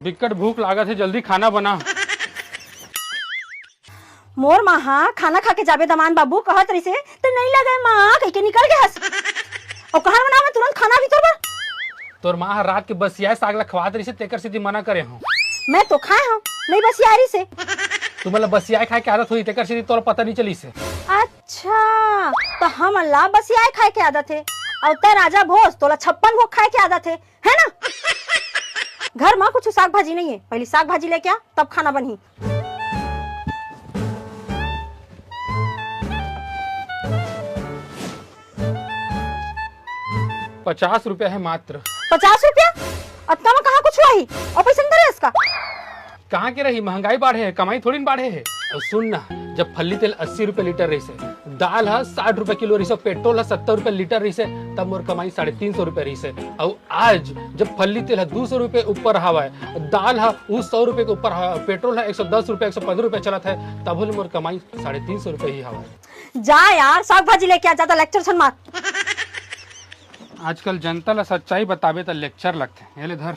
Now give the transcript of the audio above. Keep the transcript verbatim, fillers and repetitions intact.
बिकट भूख लागत हे, जल्दी खाना बना। मोर माँ हा खाना खा के जाबे दमान बाबू कहत रहिसे, त नहीं लगे माँ कहिके निकल गे हस। अउ कहाँ बनावे तुरंत खाना भीतर बर? तोर माँ ह रात के बसियाए साग ला खवात रहिसे, तेकर सेती मना करे हूँ। मैं तो खाए हूँ, नहीं बसियाए रहिसे। तुमन ला बसियाए खाए के आदत होही, तेकर सेती तोला पता नहीं चलिस हे। अच्छा, तो हमन ला बसियाए खाए के आदत हे, अउ तै राजा भोज तोला छप्पन भोग खाए के आदत हे, है ना? घर में कुछ साग भाजी नहीं है, पहले साग भाजी लेके आ, तब खाना बनही। पचास रुपया है मात्र। पचास रुपया? अतका में कहाँ कुछ हुआ ही? और पैसा नहीं धरे इसका? कहाँ के रही, महंगाई बाढ़े है, कमाई थोड़ी न बाढ़े है। और सुन ना, जब फल्ली तेल अस्सी रुपया लीटर रहिसे, दाल ह साठ रुपया किलो रहिसे, पेट्रोल ह सत्तर रुपया लीटर रहिसे, तब मोर कमाई साढ़े तीन सौ रुपया रहिसे। और आज जब फल्ली तेल ह दू सौ रुपया ऊपर हवय, दाल ह उ सौ रुपया के ऊपर हवय, पेट्रोल ह एक सौ दस रुपया, एक सौ पन्द्रह रुपया चलत है, तब ले मोर कमाई साढ़े तीन सौ रुपया ही हवय। जा यार, साग भाजी लेके आ, ज्यादा लेक्चर झन मार। आजकल जनता ला सच्चाई बताबे त लेक्चर लगथे। ये ले धर।